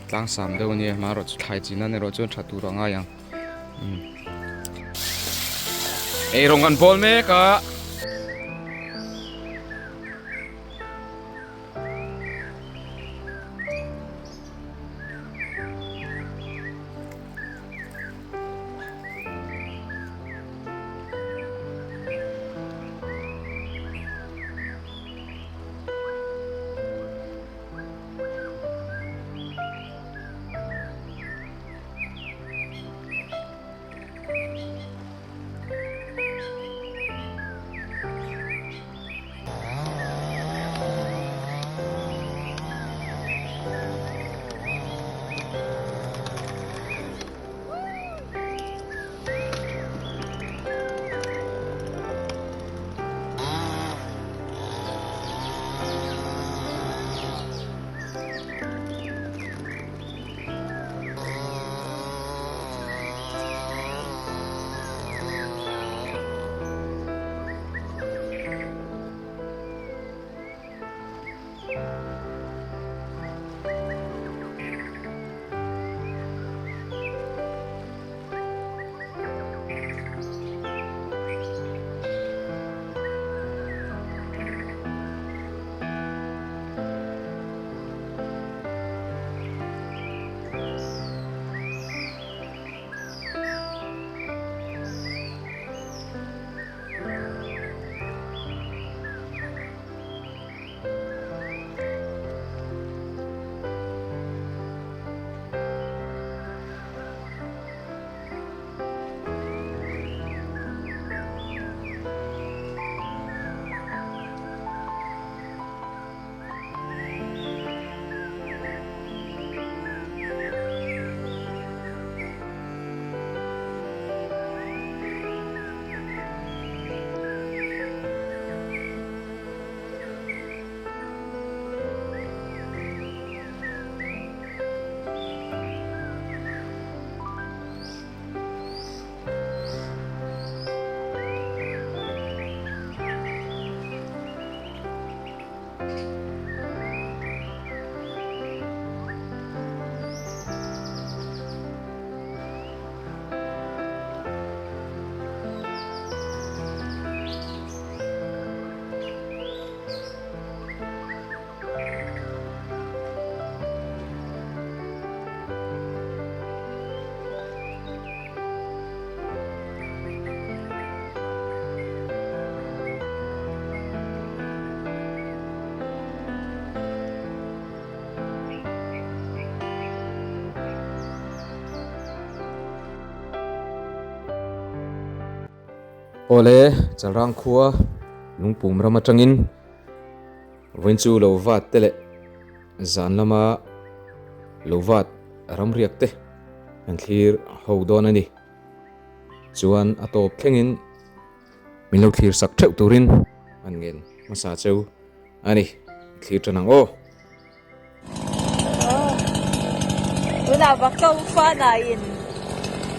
Tlangsam deuh a nia amaherawh chu thlai chin nan erawh chuan tha tur a ngai ang umm eirawng kan bawl mek a. Awle, Chalrang khua lungpum ram atangin vawiin chu lo vat te leh zan lama lo vat ramriak te kan thlir ho dawn a ni. Chuan a tawp thlengin min lo thlir sak theuh turin an ngen hmasa cheu a ni. Thlir tan ang aw. Tunah va ko fana in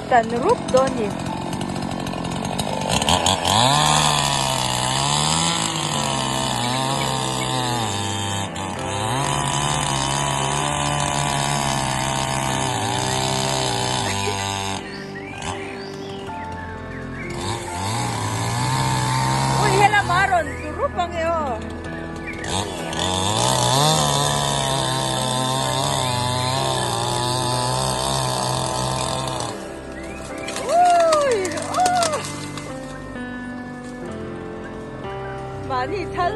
kan rup dawn ni. Ui helam a rawn tlu rup ange aw. Ui aw. Mahni thal.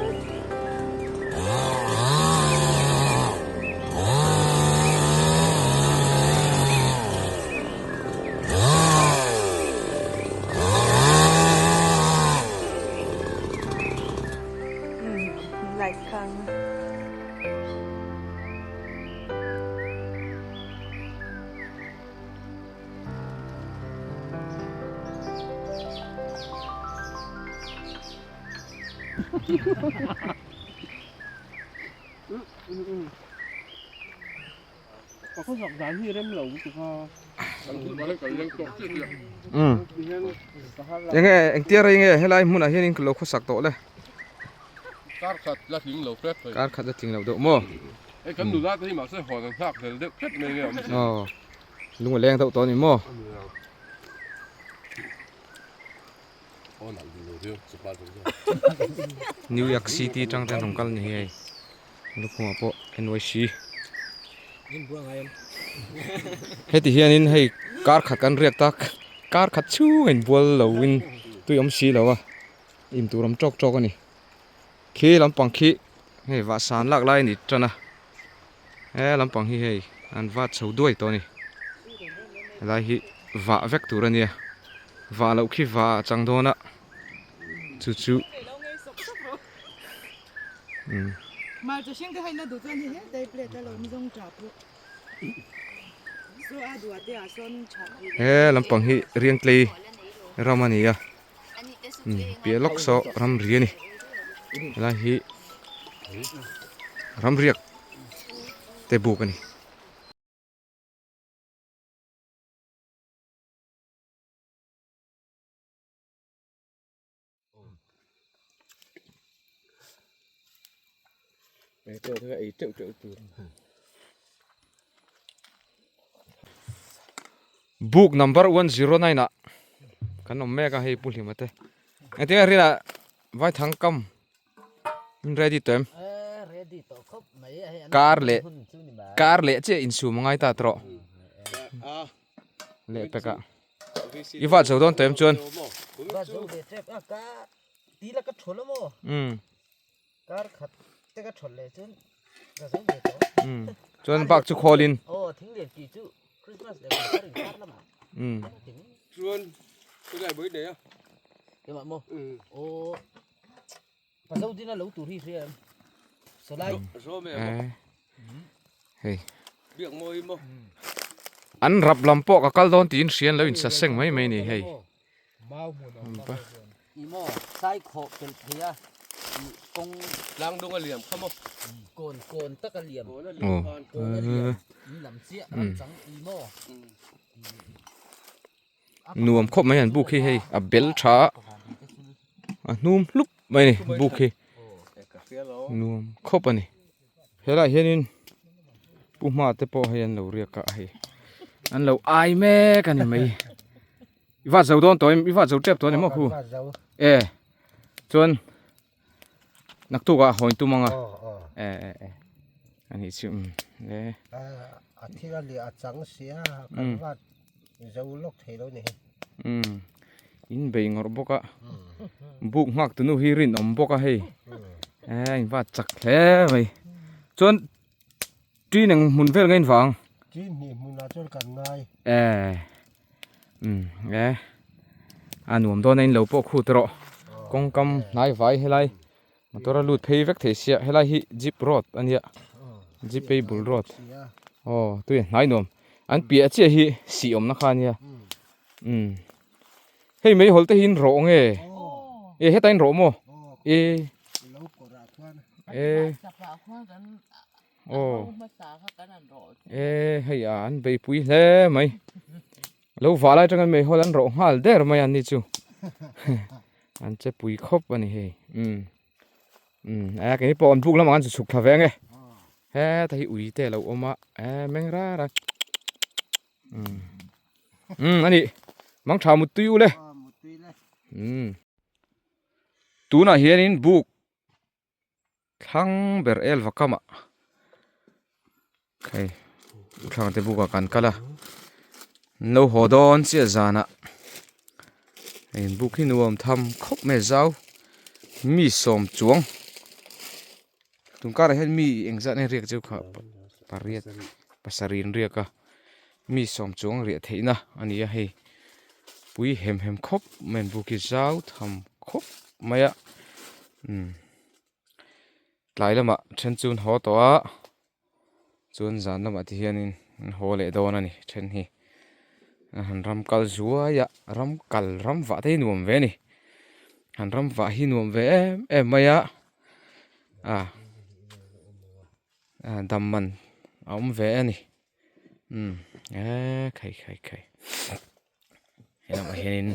Enge engtia rei nge helai hmunah hianin ka lo khawsak tawh le? Kar khat la tling lo kar khat la tling lo deuh maw? Hei kan nula te hi mahse hawn an nghak hlel deuh tlat mai nge awm si. Aw lung a leng deuh tawh a ni maw? New York City tang ten rawn kal ni hi hei lukhumah pawh NYC heti hianin hei kar khat kan riak tak kar khat chhung a inbual lo in tui awm si lo a in tur awm tawk tawk a ni khi lampang khi hei vahsan lak lai a ni tan a he lampang hi hei an vat chho duai tawh a ni helai hi vah vek tur a nia vah loh khi vah a chang dawn a chu chu umm. He lampang hi Riangtlei ram a ni a umm piah lawk saw ramri a ni helai hi ramriak te buk a ni. Book number 109 ah kan awm mek a hei Pu Hlima te engtin nge rinah Vaithang kam in ready tawh em kar leh kar leh chiah insum a ngai ta tawh leh pek ah. I vat zo dawn tawh em chuan? Vat zo ve tep a ka tila ka thawl a maw? Um. Kar khat te ka thawl leh chuan ka zo ve tawh. Um. Chuan bak chu khawlin. Aw thing lian ki chu Christmas leh kum thar inkar lamah. Um. Chuan tunai bawih nei a. Keimah maw? Um. Aw Pazo dina lo tur hi hria em? Sawlai. Zawm em maw? Hei. Biak mawi maw? An rap lam pawh ka kal dawn tiin hria an lo insaseng mai mai ni hei. I maw sai khawh pel thei a i kawng. Tlang dung a liam kha maw? Kawn kawn tak a liam. Kawn a liam in lam chiah ram chang i maw? Nuam khawp mai an buk hi hei a bel tha a a hnum hlup mai a ni buk hi nuam khawp a ni helaiah hianin pu hma te pawh hei an lo riak a hei an lo ai mek a ni mai i vat zo dawn tawh em i vat zo tep tawh a ni maw khu e chuan Naktukah hawn tum anga e e e ani chu um e a thil a leh a chang sia kan vat zo lawk thei lo ni um in bei ngawrh bawk a buk nghak tunu hi rinawm bawk a hei e in vat chak hle mai chuan Ṭin eng hmun vel nge in vang? Ṭin hnih hmunah chuan kan ngai. E umm e a nuam dawn a in lo pawh khut rawh kawngkam hnai vai helai motor a lut phei vek thei sia helai hi jeep road a nia jeep phei bul road aw tui a hnai nuam an piah chiah hi sih awmna kha a nia umm hei meihawl te hi in rawh nge e hetah in rawh maw e e. Aw e hei a an beipui hle mai lo vah lai atangin meihawl an rawh nghal der mai a ni chu an che pui khawp a ni hei umm umm a keini pawh an buk lamah an chhuk thla ve ang e heta hi ui te a lo awm a e meng rar a umm umm a ni mang tha muttui u le umm tunah hianin buk Thlang ber el va kam ah hei thlang te buk ah kan kal a an lo haw dawn chiah zan ah hei an buk hi nuam tham khawp mai a zau mi sawm chuang tun karah hian mi engzat nge riak chu kha pariat pasarih an riak a mi sawm chuang riah theihna a ni a hei pui hem hem khawp mai an buk hi zau tham khawp mai a umm tlai lamah then chu an haw tawh a chuan zan lamah te hianin an haw leh dawn a ni then hi a han ram kal zuai a ram kal ram vah te hi nuam ve a ni han ram vah hi nuam ve em em mai a a dam man a awm ve a ni umm eee khai khai khai helamah hianin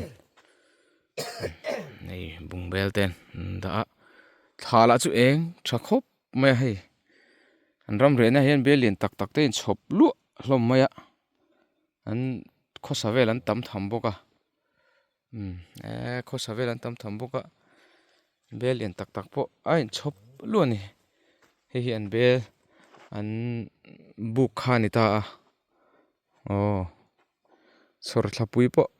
hei bungbel te an dah a thla lah chu eng tha khawp mai a hei. An ram riahna hian bel lian tak tak te in chhawp luah hlawm mai a an khawsa vel an tam tham bawk a umm eee khawsa vel an tam tham bawk a bel lian tak tak pawh a inchhawp luah a ni hei hi an bel an buk kha a ni ta a aw chhawr thlapui pawh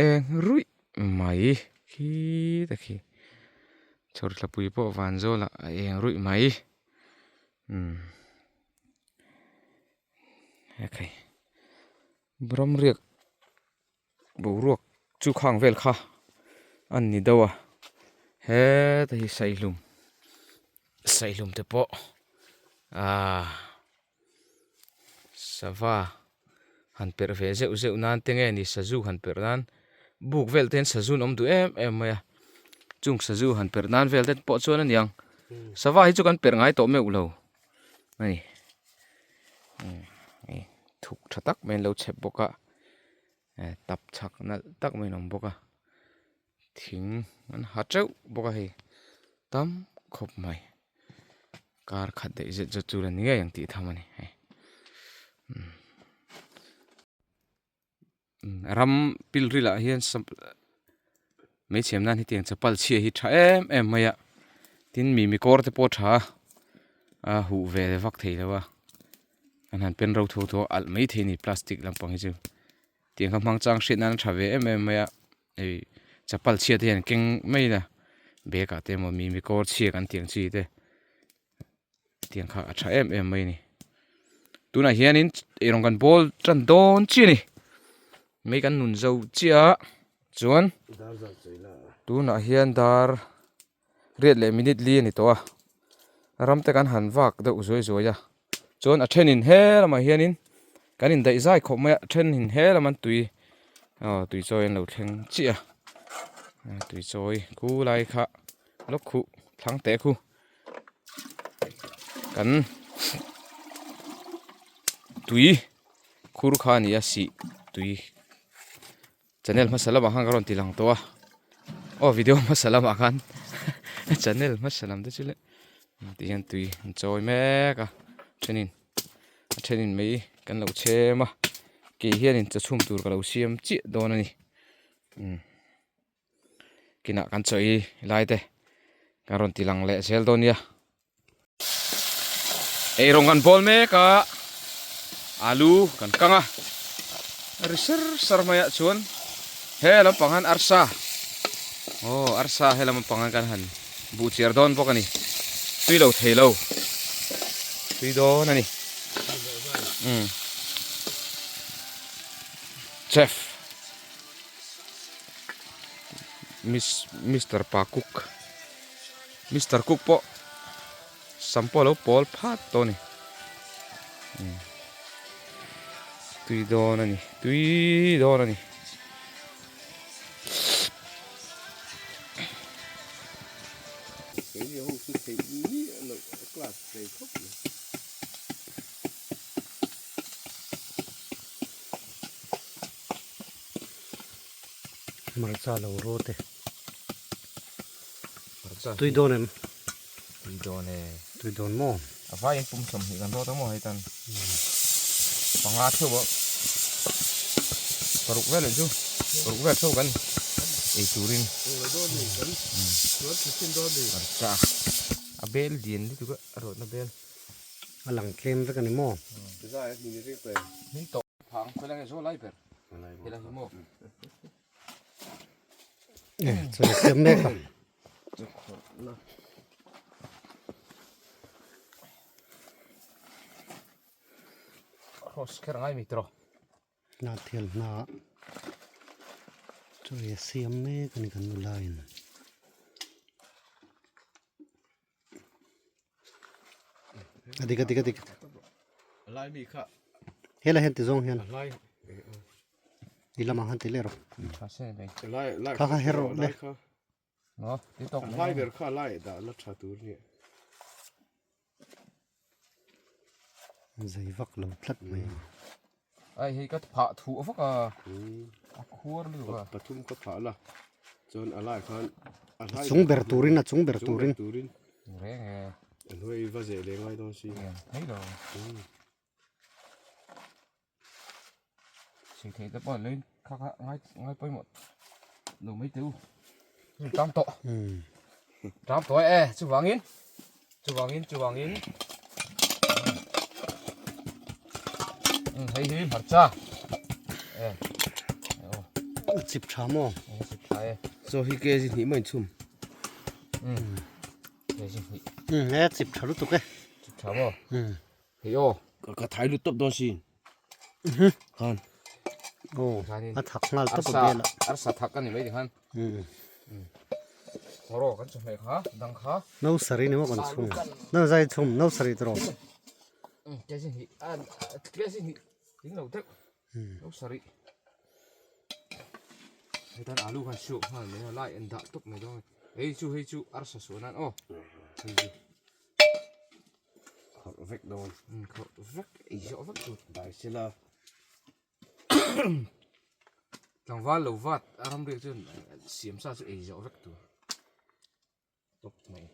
eng ruih mai khi ta khi chhawr thlapui pawh van zawlah a eng ruih mai umm hekhei ram riak boruak chu khang vel kha a ni deuh a heta hi saihlum saihlum te pawh ahh. Sava han perh ve zeuh zeuh nan te nge ni sazu han perh nan buk vel te hian sazu an awm duh em em mai a chung sazu han perh nan vel te pawh chuan a niang sava hi chu kan perh ngai tawh meuh lo a ni hei thuk tha tak mai an lo chhep bawk a tap chhak nalh tak mai an awm bawk a thing an ha teuh bawk a hei tam khawp mai. Kar khat daih zet zawt chu la ni ngei ang tih tham a ni hei ram pilril ah hian hmeichhe nan hetiang chapal chhia hi tha em em mai a tin mimi kawr te pawh a tha a a huh ve vak thei lo a an han pen ro tho tho a alh mai thei a ni plastic lampang hi chu tiang kha hmang chang hriat nan a tha ve em em mai a. Hei chapal chhia te hian keng mai ila bag ah te emaw mimi kawr chhia kan tih ang chi te tiang kha a tha em em mai a ni tunah hianin eirawng kan bawl tan dawn chiah a ni mei kan nun zo chiah a chuan tunah hian dar riat leh minute li a ni tawh a ram te kan han vak deuh zuai zuai a chuan a thenin he lamah hianin kan indaih zai khawp mai a a thenin he lam an tui aw tui chawi an lo thleng chiah a tui chawi khu lai kha lawk khuh thlang teh khu kan tui khur kha a ni a sih tui. Channel hmasa lamah khan ka rawn ti lang tawh a aw video hmasa lamah khan channel hmasa lam te chu le ti hian tui an chawi mek a thenin a thenin mai kan lo chhem a kei hianin chaw chhum tur ka lo siam chiah dawn a ni umm kinah kan chawi lai te kan rawn ti lang leh zel dawn nia. Eirawng kan bawl mek a, alu kan kang a, ri ser ser mai ah chuan he lampang hian arsa aw arsa he lampang hian kan han buh chiar dawn bawk a ni tui lo thei lo tui dawn a ni umm chef miss mister pa cook. Mister Cook pawh sam pawh a lo pawl phat tawh a ni tui dawn a ni tui dawn a ni. Hmarcha lo rawt e. Tui dawn em? Tui dawn e. Tui dawn maw? A vaiin pum 20 kan rawt a maw hei tan. Panga theuh a paruk vel chu paruk vel theuh kan ei turin. Hmarcha a bel lian lutuk a a rawtna bel. A lang tlem vek a ni maw? Min tawh phang khawi lai nge zawl lai ber. Helai hi maw? Chaw siam mek a. Cross kher ngai mi tiraw. Hna thial hna chaw ei a siam mek a ni kan nula in. A dik a dik a dik. Lai mi kha. Helai hian ti zawng hian. I lamah khan ti leh rawh. Lai lai Kha kha her rawh le. No, ti tawk mai. Lai ber kha lai dah la tha tur ni. Zei vak lo tlat mai. Ai hei ka phah thuh vak a. A khuar lutuk a. Pathum ka phah la. Chuan a lai khan a chung ber turin a chung ber turin. Reng e. A hnuai va zeh leh ngai dawn si. Thei lo. Chhei thei te pawh lei kha kha ngai ngai pawimawh lo mai teh u. Tam tawh. Tam tawh e chuvangin chuvangin chuvangin hei hi hmarcha e chip tha maw chip tha e chaw hi kg hnih mai chhum kg hnih e chip tha lutuk e chip tha maw hei aw ka thai lut tawp dawn sin khan aw a thak nghal tawp a bel arsa thak ani mai tikhan Ngawraw kan chawhmeh kha dang kha no sari ni maw kan chhung no zai chhum no sari tawh kg hnih kg hnih ding lo deuh no sari hetan alu khan suak nghal mai a lai an dah tawp mai dawn hei chu hei chu arsa suah nan aw hei chu khawrh vek dawn khawrh vek ei zawh vek tur dai sela Tlangval lo vat a ramriak chuan siam sa chu ei zawh vek tur tawp mai.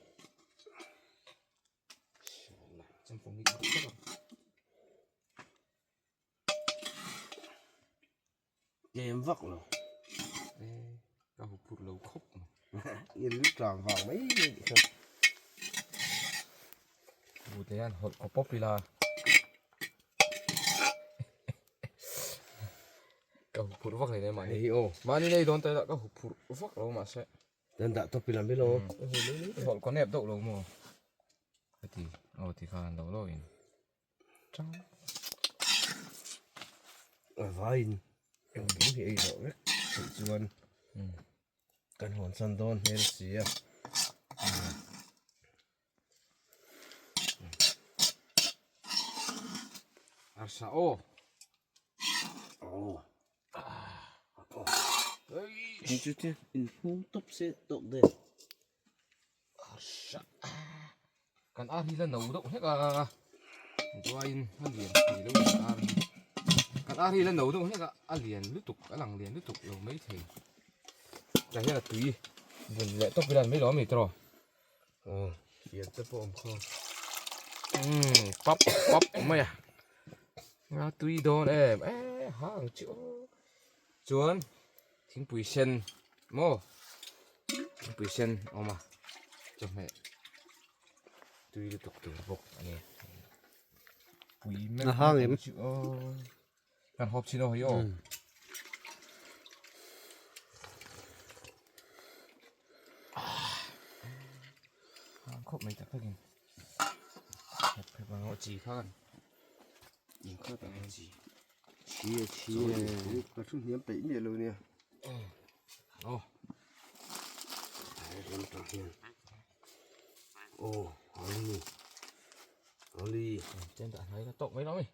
Tlem vak lo. Ka huphurh lo khawp mai. I rilru tlang vang mai mai tih kha. But hian hawlh kawp pawp ila. Ka huphurh vak hle mahni. Hei aw. Mahni nei dawn ta ila ka huphurh vak lo mahse. Dan dah tawp ila milo. Hawlh kaw nep deuh lo maw. Heti aw ti khan lo lo in. Chang. A vaiin engkim hi ei zawh vek theih chuan kan hawn san dawn hmel si a. Arsa aw. Aw. Hei chu chu inhung tawp se tawk de. Arsa. Kan ar hi la no deuh hlek a. Duaiin a lian thei lo kan ar hi. Kan ar hi la no deuh hlek a, a lian lutuk, a lang lian lutuk lo mai thei. Tah hian a tui bun leh tawp ila mai lo a mi tawh. Aw, fian te pawh awm kha. Umm, pap pap mai a. A tui dawn em e hang chu. Chuan thingpui sen maw thingpui sen a awm a chawhmeh tui lutuk tur bawk a ni. Pui A hang em? Chu aw. Kan hawp chin aw hei aw. Hang khawp mai tak takin. Hep hep ang aw chi khan. In khat ang chi. Chi a chi e. Ka thu hniam peih miah lo nia. Aw. Ai ram tang hian. Aw, ali. Ali. Chen dah hnai la tawk mai lo mi.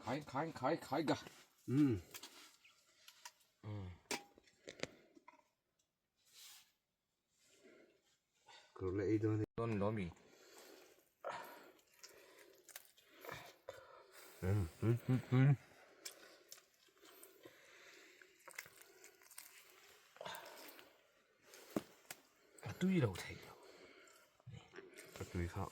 Khai khai khai khai ga. Kawr leh ei dawn. Dawn lo mi. A tui lo thei lo. A tui kha.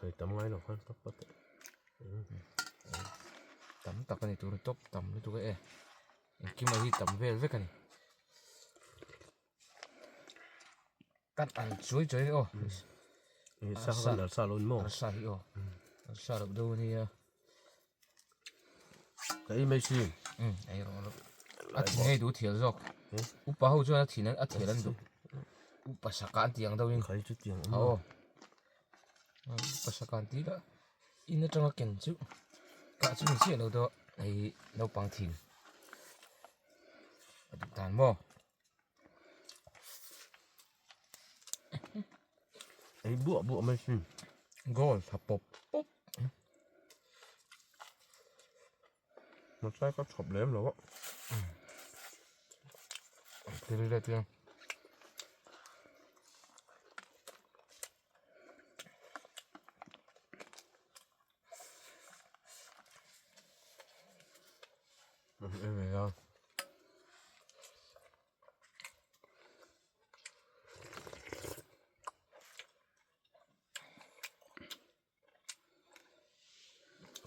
Hei tam ngai lo khan tawp tawp. Tam tak a ni tur tawp tam lutuk e. Engkim a hi tam vel vek a ni. Kan an chuai chuai aw. Sa khan arsa lo ni maw? Arsa hi aw. Arsa lo deuh a nia. Ka ei mai sin. Ei rawh rawh. A thin ngei duh thial zawk. Upa ho chuan a thin a thial an duh. Upa saka an tih ang deuhin. Khai chu tiang awm. Aw. Upa saka an tih lah. In atanga ken chu kah chu ni chiah lo deuh a. Hei naupang thin. A duh dan maw? Ei buah buah mai sin. Goal tha pawp pawp. Hmatlai ka chhawp lem lo a. Thil let hian.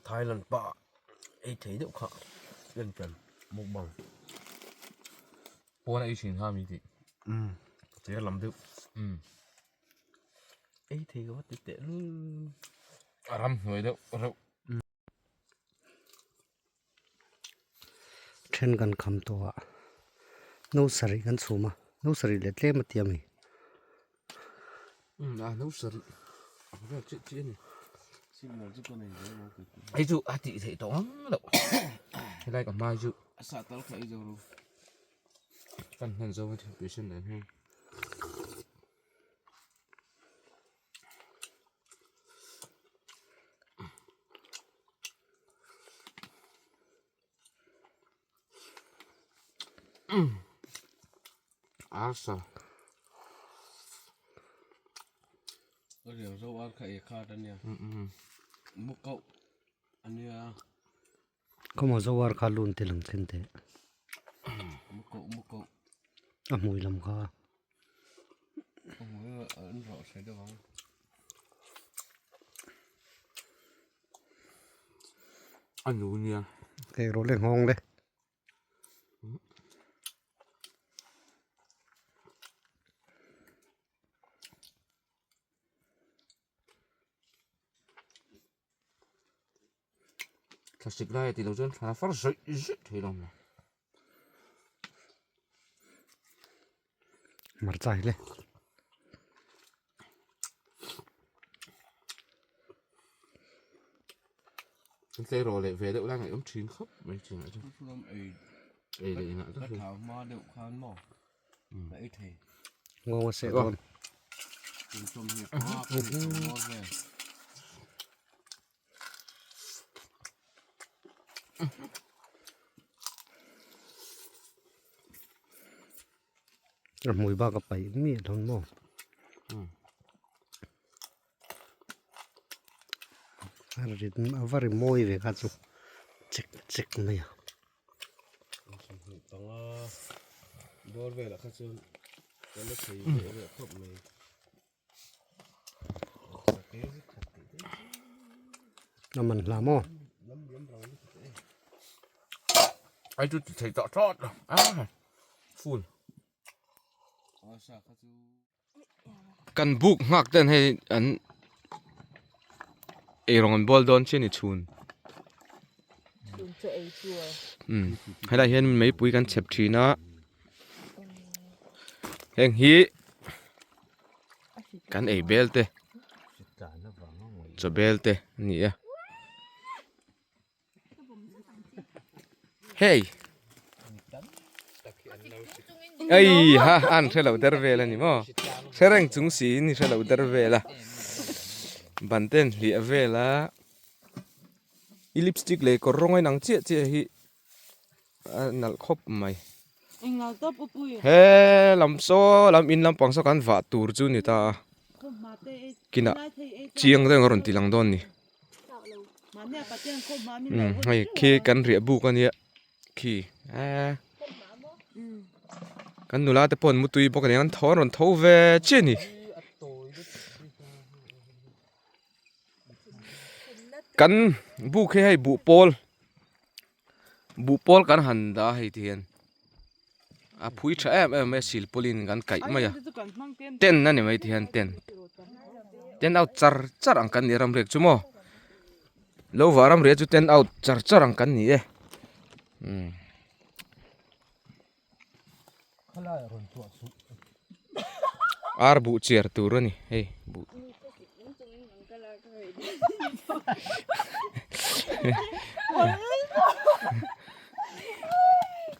Thailand pa ei thei deuh kha en tel mukbang. Pawn a ei thin kha mi tih. Umm cher lam deuh. Umm. Ei thei ka va ti teh lul. A ram hnuai deuh reuh. Then kan kham tawh a no sarih kan chhum a no sarih leh tlem a ti a mi. Umm a no sarih ang vel chiah chiah a ni. Hei chu a tih theih tawh ang loh helai ka hmai chu A sah tal kha ei zo ro. Kan hman zo a thingpui sen nen hian. Arsa. Riau zo ar kha e khat ania. Mu kau ania. Khawmaw zo ar kha lun te lang then teh. Mu kau mu kau. A hmui lam kha. A hmui an rawh thei deuh ang. A nu nia. Kei rawh le nghawng le. Thlasik lai a tih loh chuan thla far zawih zawih thei lo maw. Hmarcha hi le. Kan tleirawl leh ve deuh lai ngaih awm thin khawp mai thin ah chuan. Ei leh inah Ka thau hma deuh khan maw ka ei thei. Ngawng a seh dawn. A hmui bak a paih miah dawn maw. A ri a va ri mawi ve kha chu chek chek mai a. Panga bawr velah kha chuan ka la thei ve reuh khawp mai. A man hla maw? Ai chu ti thei tawh tawt lo. Ah full. Kan buk nghak ten hei an eirawng an bawl dawn chian i chhun. Chhun chu ei chu a. Umm helai hian meipui kan chhep thin a. Heng hi kan ei bel te chaw bel te a ni a. Hei ei ha an hre lo der vel a ni maw hre reng chung siin i hre lo der vel a ban te an hliah vel a i lipstick leh kawr rawng a inang chiah chiah hi a nalh khawp mai he lam saw lam in lampang saw kan vah tur chu ni ta a kinah chiang deuh a rawn ti lang dawn a ni umm hei khi kan riah buk a nia khi eee kan nula te pawh an mutui bawk a ni an tho an rawn tho ve chiah a ni. Kan buk hi hei buh pawl buh pawl kan han dah a hei ti hian a phui tha em em mai a silpawlin kan kaih mai a tent a ni mai ti hian tent tent out char char ang kan ni a ramriak chu maw lo vah ramriah chu tent out char char ang kan ni e umm. Ar buh chiar tur a ni hei buh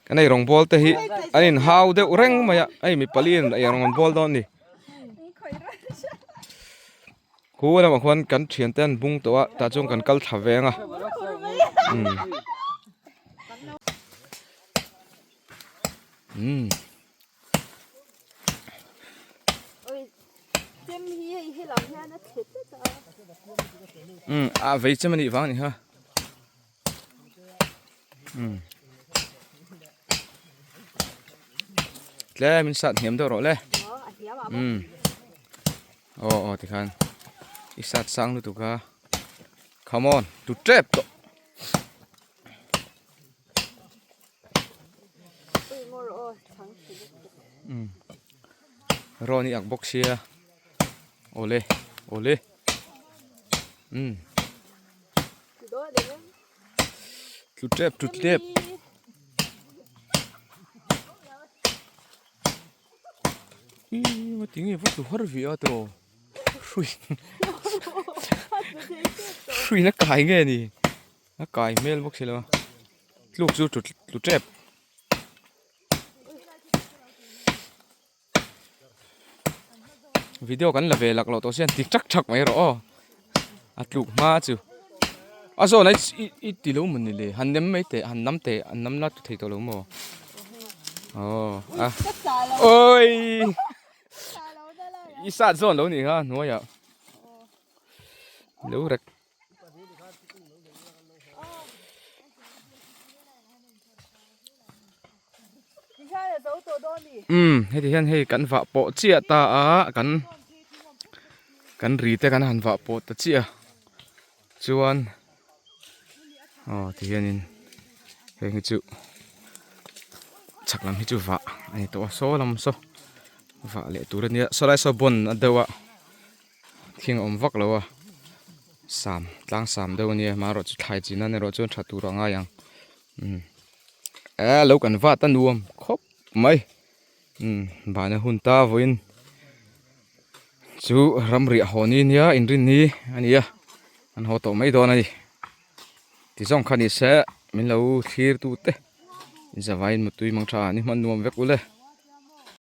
kan ei rawng bawl te hi an in hau deuh reng mai a hei mi pali in ei rawng an bawl dawn a ni khu lamah khuan kan thian te an bung tawh a tah chuan kan kal thla veng a umm. Umm. Umm a vei chem anih vang a ni ha. Umm. Tlemin sat hniam deuh rawh le. Umm. Aw aw tikhan i sat sang lutuk a. Come on, tu tep tawh. Umm. Rawn i ak bawk sia. Awle awle. Umm. Tlu tep tlu tep. Ih ma tinge va tlu har ve a tawh hrui hrui na kai nge ni a kai hmel bawk si lo a tluk chu tlu tep. Video kan la ve lak loh tawh sian ti thak thak mai rawh aw a tluk hma chu a zawn a i ti lo maw ni le han nem mai teh han nam teh an nam la tu thei tawh lo maw aw a awii i sat zawn lo nih kha hnuaiah lo rek. Umm heti hian hei kan vah pawh chiah ta a kan kan ri te kan han vah pawh ta chiah a chuan aw ti hianin heng hi chu chhak lam hi chu vah a ni tawh a saw lam saw vah leh tur a nia saw lai saw bawn a deuh a thing a awm vak lo a sam tlang sam deuh a nia amaherawhchu thlai chin nan erawh chuan tha tur a ngai ang. Umm eh lo kan vat a nuam khawp mai umm bahna hun ta vawiin chu ramriah haw ni nia inrin ni a ni a an haw tawh mai dawn a ni ti zawng kha ni se min lo thlir tu te in zavaiin mutui mang tha ni hman nuam vek ule.